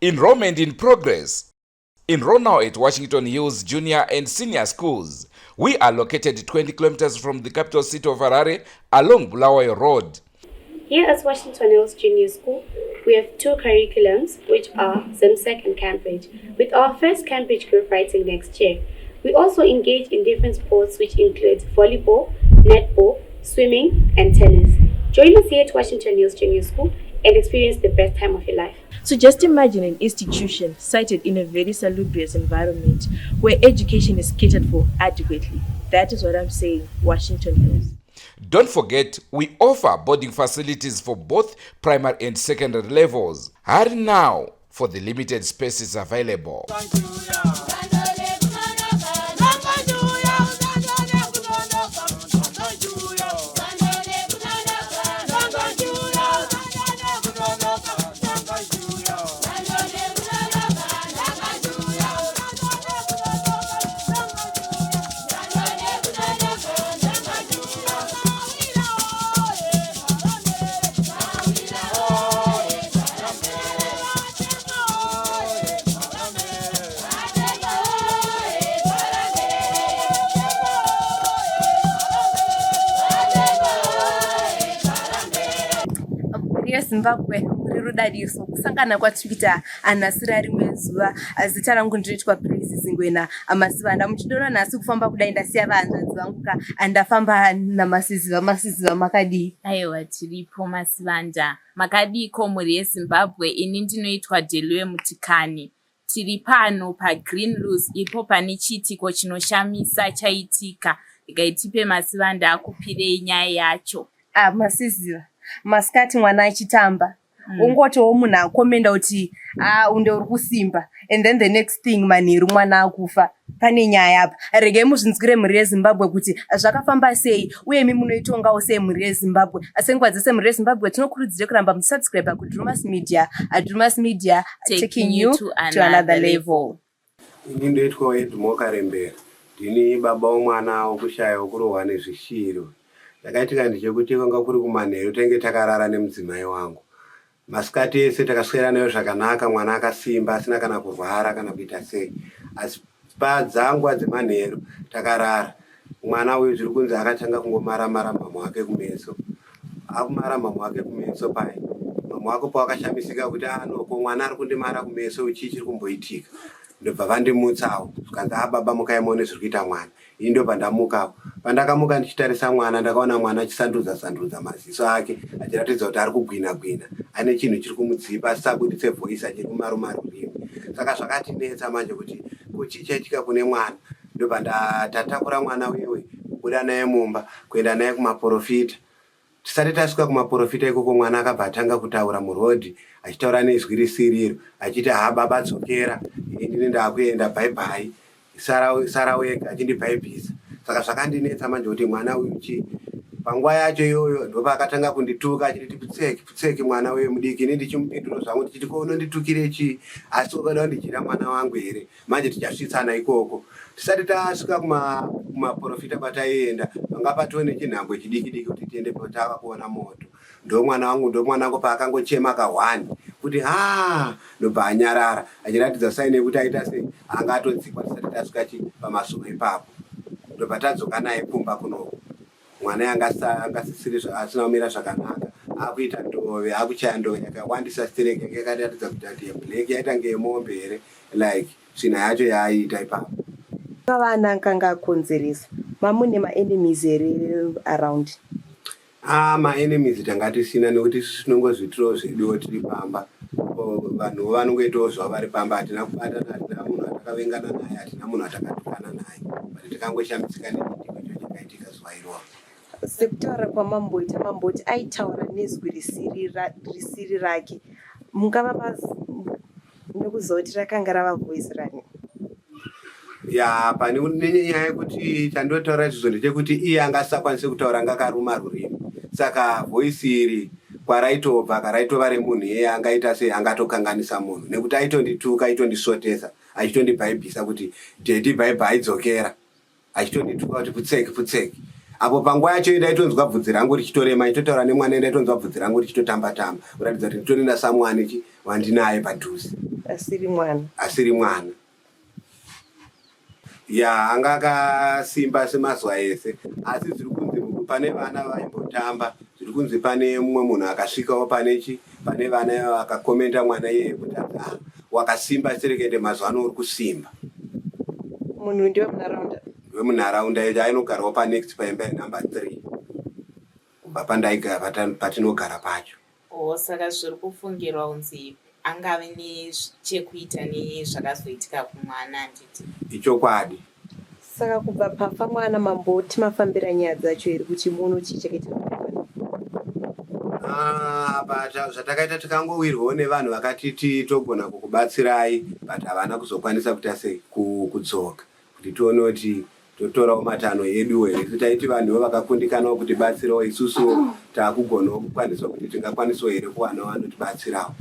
Enrollment in progress. Enroll now at Washington Hills Junior and Senior Schools. We are located 20 kilometers from the capital city of Harare along Bulawayo Road. Here at Washington Hills Junior School, we have two curriculums, which are ZIMSEC and Cambridge, with our first Cambridge group writing next year. We also engage in different sports, which include volleyball, netball, swimming, and tennis. Join us here at Washington Hills Junior School and experience the best time of your life. So just imagine an institution sited in a very salubrious environment where education is catered for adequately. That is what I'm saying, Washington Hills. Don't forget, we offer boarding facilities for both primary and secondary levels. Hurry now for the limited spaces available. Mhuri yeZimbabwe muri rudadiso kusangana kwatiri kuita nhasi rarimwe zuva. Zita rangu ndinoitwa Praise Zingwena Masivanda. Muchindiona nhasi kufamba kudai ndasiya vahanzvadzi vangu ka ndafamba naMasiziva. Masiziva makadii? Aiwa tiripo Masivanda. Makadiko mhuri yeZimbabwe ini ndinoitwa Delue Mutikani. Tiri pano paGreen Loose ipo pane chiitiko chinoshamisa chaitika. Regai tipe Masivanda akupirei nyaya yacho. Ah, Masiziva masikati mwana achitamba ungotiwo munhu akomenda kuti ah unde uri kusimba and then the next thing manheru mwana akufa pane nyaya apa regai muzvinzwire mhuri yeZimbabwe kuti zvakafamba sei uye imi munoitongawo sei mhuri yeZimbabwe. Senguva dzese mhuri yeZimbabwe tinokurudzire kuramba muchisubscribe kuDrumas Media. Drumas Media taking you to another level. Ini ndoitwa Edmo Karembera. Ndini baba womwana wokushaya wokurohwa nezvishiro. Chakaitika ndechekuti kwanga kuri kumanheru tenge takarara nemudzimai wangu. Masikati ese takaswera nayo zvakanaka mwana akasimba asina kana kurwara kana kuita sei. Asi padzanguva dzemanheru takarara. Mwana uyu zviri kunzi akatanga kungomara-mara mhamha wake kumeso. Akumara mhamha wake kumeso pai. Mhamha wake pawakashamisika kuti ano ko mwana ari kundimara kumeso chii chiri kumboitika. Ndobva vandimutsawo zvikanzi a baba mukai muone zviri kuita mwana. Ini ndobva ndamukawo. Pandakamuka ndichitarisa mwana ndakaona mwana achisandudza sandudza maziso ake achiratidza kuti ari kugwina gwina. Ane chinhu chiri kumudzipa asisabuditse voice achiri kumaruma rurimi. Saka zvakatinetsa manje kuti ko chii chaitika kune mwana. Ndobva tatakura mwana uyewe kubuda naye mumba kuenda naye kumaporofita. Tisati tasvika kumaporofita ikoko mwana akabva atanga kutaura murodhi achitaura nezwi risiriro achiti ha baba dzokera ini ndakuenda bye bye sara, sara wega achindibhaibhisa. Saka zvakandinetsa manje kuti mwana uyu chii. Panguva yacho iyoyo ndopaakatanga kundituka achinditi putseki putseki mwana uyu mudiki. Ini ndichimupindura zvangu ndichiti ko unonditukire chii asi wakada kundidyira mwana wangu here manje tichasvitsana ikoko. Tisati tasvika kumaporofita kwataienda panga patove nechinhambwe chidiki diki kuti tiende tava kuona moto. Ndo mwana wangu ndo mwana wangu paakangochema kahwani kuti ha ndobva anyarara achiratidza saini yekuti aita sei anga atodzikwa tisati tasvika chi pamasuo ipapo. Ndobva tadzoka naye kumba kunoku. Mwana anga asisiri asina kumira zvakanaka akuita ndove akuchaya ndove yakawandisa stereki yanga yakaratidza kuti ati yeblack yaita ngeyemombe here like tsvina yacho yaaiita ipapo. Vana akanga akonzeresa mamune maenemies here around? Ah, maenemies tanga tisina nekuti isusu tinongozviitirawo zveduwo tiri pamba. Vanhuwo vanongoitawo zvavo vari pamba hatina kubatana hatina munhu atakavengana naye hatina munhu atakatukana naye but takangoshamisika nechiitiko icho chakaitika zuva iroro. Sekutaura kwamamboita mamboti aitaura nezwi risiri rake mungava nekuziva kuti rakanga rava voice rani? Ya pane nenyaya yekuti chandotaura izvozvo ndechekuti iye anga asisakwanisi kutaura anga akaruma rurimi saka voice iri kwaraitobva karaitova remunhu iyeye angaita sei angatokanganisa munhu nekuti aitondituka aitondisvotesa achitondibhaibhisa kuti daddy bye bye dzokera achitondituka kuti putseki putseki apo panguva yacho ndaitonzwa bvudzi rangu richitorema achitotaura nemwana ndaitonzwa bvudzi rangu richitotamba tamba kuratidza kuti nditori nasamwani chi wandinaye padhuze. Asiri mwana. Asiri mwana. Ya, anga akasimba semazuva ese, asi zviri kunzi pane vana vaimbotamba, zviri kunzi pane mumwe munhu akasvikawo pane chi pane vana ivava akakomenda mwana iyeye kuti ah, wakasimba serekende mazuva ano uri kusimba. Munhu ndiwe munharaunda? Wemunharaunda yedu, ainogarawo panext paimba yenumber 3 kubva pandaigara patinogara pacho. Oh, saka zviri kufungirwa kunzi angave nechekuita nezvakazoitika kumwana, handiti? Ichokwadi. Saka kubva pafa mwana mamboti mafambira nyaya dzacho here kuti muone chii chakaitika kumwana? Ah, but zvatakaita tikangowirwawo nevanhu vakatiti togona kukubatsirai, but havana kuzokwanisa kuita sei kudzoka kuti tione kuti totorawo matanho eduwo here. Isu taiti vanhuwo vakakundikanawo kutibatsirawo, isusuwo taakugonawo kukwanisa kuti tingakwanisawo here kuwanawo vanotibatsirawo.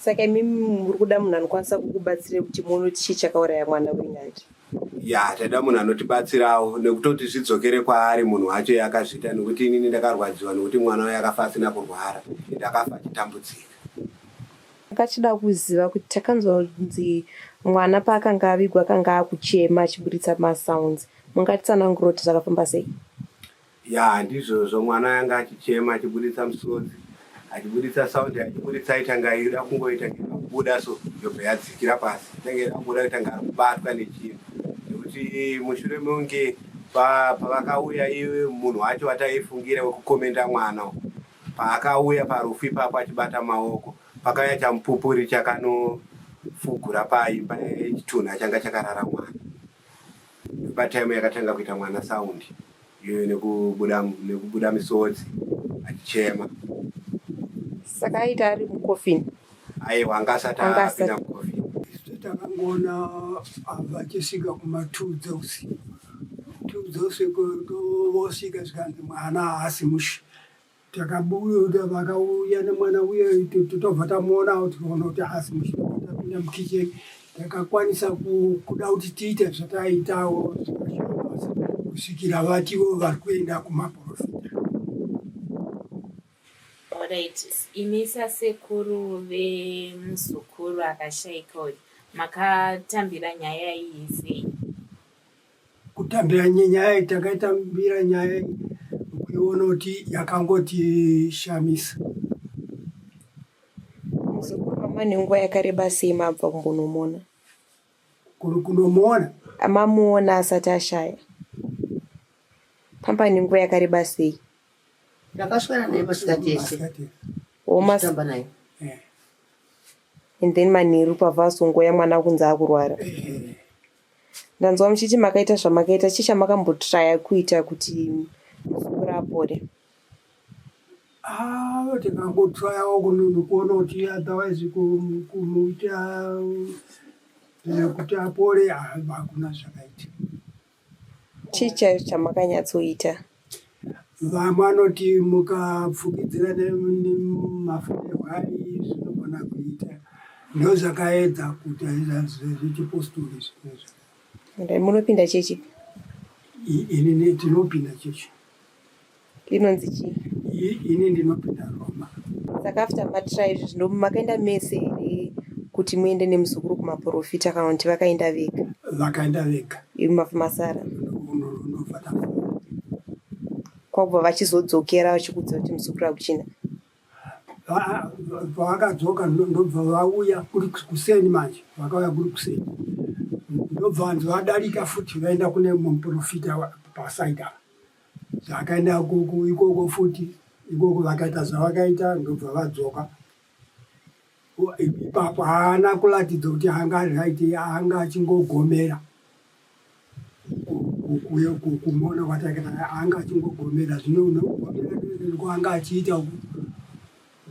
Saka imimi muri kuda munhu anokwanisa kukubatsirai kuti muone kuti chii chakauraya mwana wenyu, handiti? Ya, taida munhu anotibatsirawo nekutoti zvidzokere kwaari munhu wacho yakazviita, nekuti inini ndakarwadziwa nekuti mwana uyo akafa asina kurwara ende akafa achitambudzika. Takachida kuziva kuti takanzwa kunzi mwana paakanga avigwa akanga akuchema achiburitsa masounds. Mungatitsanangura kuti zvakafamba sei? Ya, ndizvozvo, mwana anga achichema achiburitsa musodzi, achibuditsa sound, achiburitsa aitanga ida kungoita kubuda so yobva yadzikira pasi, itanga ida kubuda itanga ari kubatwa nechinhu, nekuti mushure mekunge pavakauya iwe munhu wacho wataifungira wekukomenda mwana paakauya parufu ipapo achibata maoko, pakauya chamupupuri chakanofugura paimba yechitunha changa chakarara mwana. Patime yakatanga kuita mwana sound iyoyo nekubuda misodzi achichema. Saka aita ari mucoffin? Aiwa, anga asati apinda mucoffin. Isu takangoona vachisvika kuma2 dzeusiku, 2 dzeusiku vosvika, zvikanzi mwana haasi mushe. Takabuda, vakauya nemwana uye, totobva tamuonawo, tikaona kuti haasi mushe. Tapinda mukicheni, takakwanisa kuda kuti tiite zvataiitawo zvikashaya basa kusvikira vatiwo vari kuenda kumaprofita. Alright, imi sasekuru vemuzukuru akashaika uyu, makatambira nyaya iyi sei? Kutambira nyaya iyi, takaitambira nyaya iyi kuiona kuti yakangotishamisa. Muzukuru mama nenguva yakareba sei mabva kumbonomuona? Kunomuona? Mamuona asati ashaya pamba nenguva yakareba sei? Ndakaswera naye masikati ese. Masikati. Tichitamba naye. And then manheru pabva azongoya mwana kunzi akurwara. Ndanzwa muchiti makaita zvamakaita, chii chamakambotraya kuita kuti muzukuru apore? Ah, tikangotrayawo kuona kuti otherwise kumuita kuti apore, hakuna zvakaita. Chii chaizvo chamakanyatsoita? Vamwe vanoti mukapfukidzira nemafuta ehwai zvinogona kuita. Ndozvakaedza kuita zvechipostori zvinezvi. Munopinda chechi? Inini tinopinda chechi. Inonzi chii? Ini ndinopinda Roma. Saka after matry izvi zvino, makaenda mese here kuti muende nemuzukuru kumaprofita, kana kuti vakaenda vega? Vakaenda vega. Imi masara? Ndobva tafa. Kwakubva vachizodzokera vachikuudza kuti muzukuru akuchina? Pavakadzoka ndobva vauya kuri kuseni manje, vakauya kuri kuseni, ndobva vanzi vadarika futi vaenda kune muprofita pasaidi apa. Zvakaenda ikoko futi, ikoko vakaita zvavakaita, ndobva vadzoka. Ipapo haana kuratidza kuti anga right, anga achingogomera kumuona kwatakaita, anga achingogomera. Zvino nekugomera kwaanga achiita uku,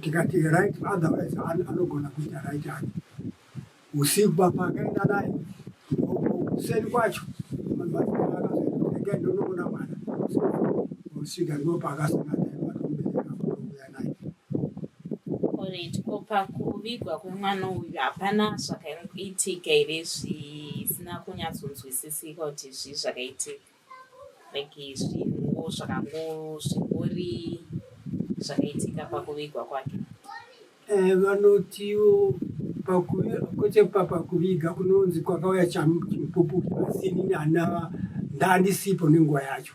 tikati right, otherwise anogona kuita right hake. Usiku pakaenda naye kuseni kwacho, regai ndonoona mwana, kusvika ndo paakasangana naye, vatomubereka kutouya naye. Alright, ko pakuvigwa kwemwana uyu hapana zvakaitika here zvisina kunyatsonzwisisika kuti zvii zvakaitika? Like zvinhu zvakango zvingori zvakaitika pakuvigwa kwake? Eh, vanotiwo kwete pakuviga kunonzi kwakauya chimupupuri asi inini hana ndandisipo nenguva yacho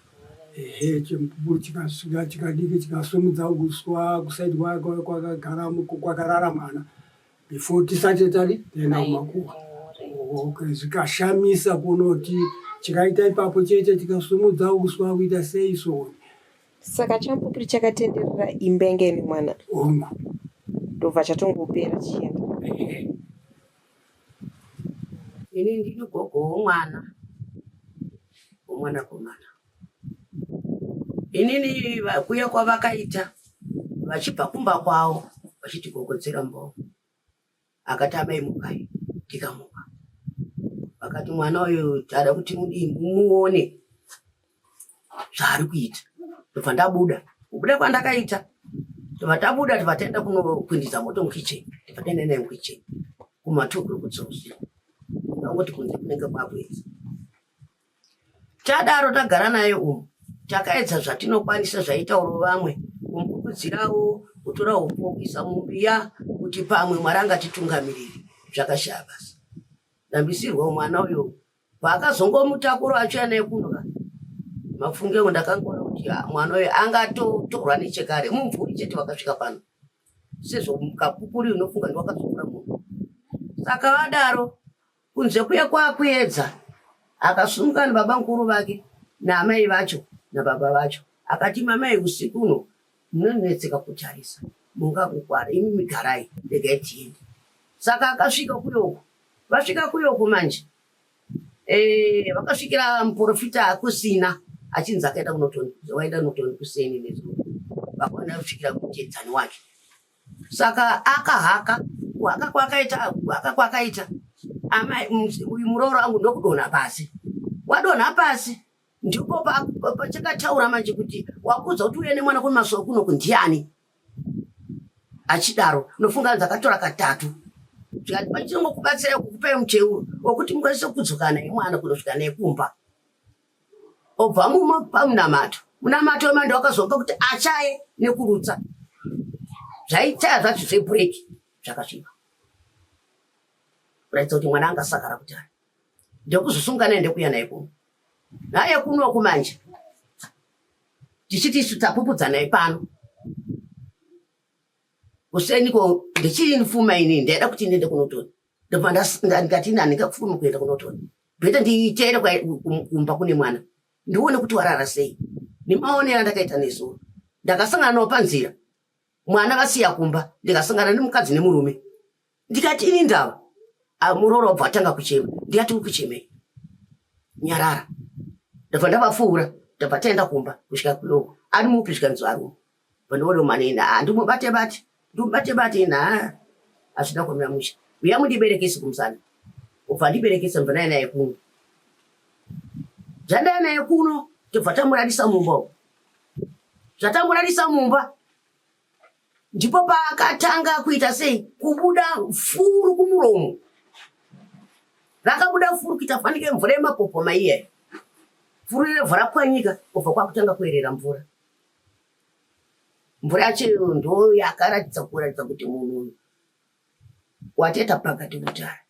ehe chimupupuri chikasvika chikadiki chikasumudza uswa kusaidi kwakagara kwakarara mwana before tisati tadi taenda kumakuva okay zvikashamisa kunoti chikaita ipapo chete chikasumudza uswa kuita sei soni Saka chamupupuri chakatenderera imba yanga ine mwana. Hongu. Ndobva chatongopera chienda. Ini ndini gogo womwana womwanakomana. Inini kuya kwavakaita vachibva kumba kwavo vachitigogodzera mumba akati amai mukai tikamuka vakati mwana uyu tada kuti mudii muone zvaari kuita ndobva ndabuda kubuda kwandakaita tobva tabuda tobva taenda kunokwindidza moto mukitchen tobva taenda naye mukitchen kumatuku kudzosi angoti kunze kunenge kwakuedza Tadaro tagara naye umu takaedza zvatinokwanisa zvaitauro vamwe kumukukudzirawo kutora upfu kuisa mumbiya kuti pamwe Mwari angatitungamiriri zvakashaya basa. Ndambisirwa mwana uyo paakazongomutakura achiuya naye kuno ka mafunge ndakangoona kuti ah, mwana uyo angatotorwa nechekare mumvuri chete wakasvika pano sezvo kapupuri unofunga ndiwakazopfura munhu saka vadaro Kunze kuya kwakuedza akasumuka nababamukuru vake naamai vacho nababa vacho akati mamai usiku uno munonetseka kutarisa mungakukwara imi migarai regai tiende. Saka akasvika kuyoku vasvika kuyoku manje eh, vakasvikira muprofita kusina achinzi akaenda kunotoni waenda kunotoni kuseni nezuro vakaona kusvikira mutedzani wake Saka akahaka kuhaka kwakaita kuhaka kwakaita amai uyu muroora wangu ndokudonha pasi wadonha pasi ndipo pachakataura manje kuti wakuudza kuti uye nemwana kumasowe kunoku ndiani achidaro unofunga hanzi akatora katatu zvikati pachinongokubatsirai kukupai muteuro wekuti mukwanise kudzoka naye mwana kunosvika naye kumba obva mupa munamato munamato wemando wakazopa kuti achaye nekurutsa zvaichaya zvacho zvebhureki zvakasviba kuratidza kuti mwana angasakara kudhara ndekuzosunga naye ndekuya naye kuno naye kunoku manje tichiti isu tapupudza naye pano kuseni ko ndichiinfuma ini ndaida kuti ndiende kunotoni ndobva ndikati ini handingapfumi kuenda kunotoni beta ndiiteere kumba kune mwana ndione kuti warara sei nemaonero andakaita nezuro ndakasangana nawo panzira mwana vasiya kumba ndikasangana nemukadzi nemurume ndikati ini ndava ah, muroora wabva atanga kuchema ndikati uri kuchemei nyarara ndabva ndavapfuura ndabva taenda kumba kusvika kuyoko ari mupi zvikanzi arume Pandiona manena ah, ndimubate bate ndimubate bate ina ah, hazvina kumira mushe uya mundiberekese kumusana ubva ndiberekese mva naye naye kuno zvandaya naye kuno tobva tamurarisa mumba umu zvatamurarisa mumba ndipo paakatanga kuita sei kubuda furu kumuromo rakabuda furu kuita fanike mvura yemapopoma iye furu rebva rapwanyika kubva kwakutanga kuerera mvura Mvura yacho iyoyo ndo yakaratidza kuratidza kuti munhu uyu wateta pakati kudhara.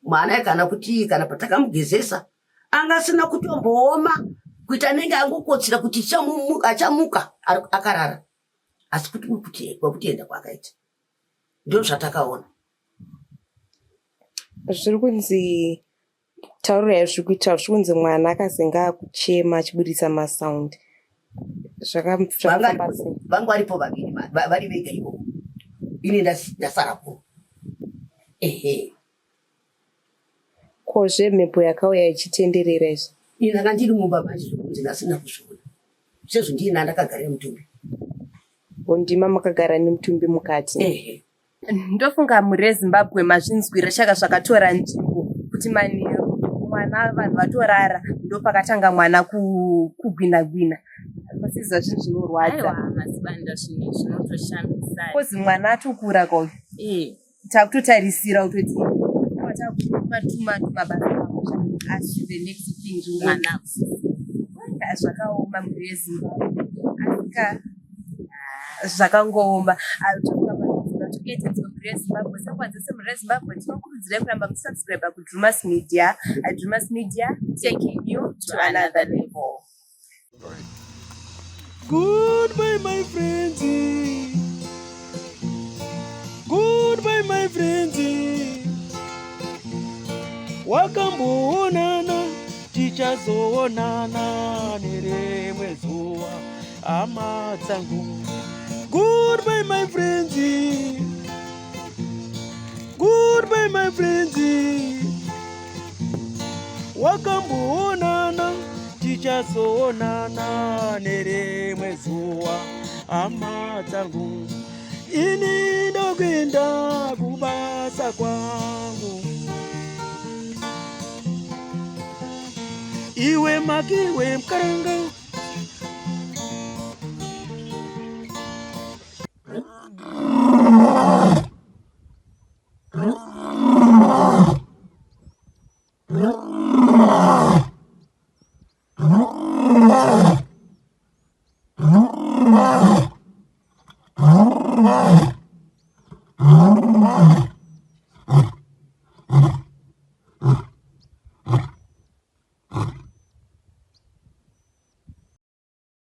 Mwana kana kuti kana patakamugezesa anga asina kutombooma kuita anenge angokotsira kuti achamuka akarara asi kuti kwekutenda kwaakaita ndo zvatakaona. Zviri kunzi Taurira zviri kuita zviri kunzi mwana akazenge akuchema achiburitsa masound zvakafamba sei? Vanga varipo vaviri vari vega ikoko ini ndasara kuno ehe. Ko zvemhepo yakauya ichitenderera izvi? Ini ndanga ndiri mumba manje zvokunzi ndasina kuzviona sezvo ndiina ndakagarira mutumbi. Ndima makagara nemutumbi mukati? Ehe. Ndofunga mhuri yeZimbabwe mazvinzwira chaka zvakatora nzvimbo kuti manheru mwana vanhu vatorara ndopakatanga mwana kugwina gwina masiza zvinhu zvinorwadza. Aiwa masibanda zvinhu zvinotoshamisa. Kozi mwana atokura ka uyu. Eh. Takutotarisira kutoti takumatuma tumabasa asi the next thing mwana zvakaoma mhuri yeZimbabwe asika zvakangooma. Notifications mhuri yeZimbabwe. Senguva dzese mhuri yeZimbabwe tinokurudzirai kuramba muchisubscribe kuDrumas Media. Drumas Media taking you to another level. Goodbye, my friends. Goodbye, my friends. Wakamboonana, tichazoonana nerimwe zuva, hama dzangu. Goodbye, my friends. Goodbye, my friends. Wakamboonana, tichazoonana nerimwe zuva, hama dzangu. Ini ndokuenda kubasa kwangu. Iwe makiwe mukaranga.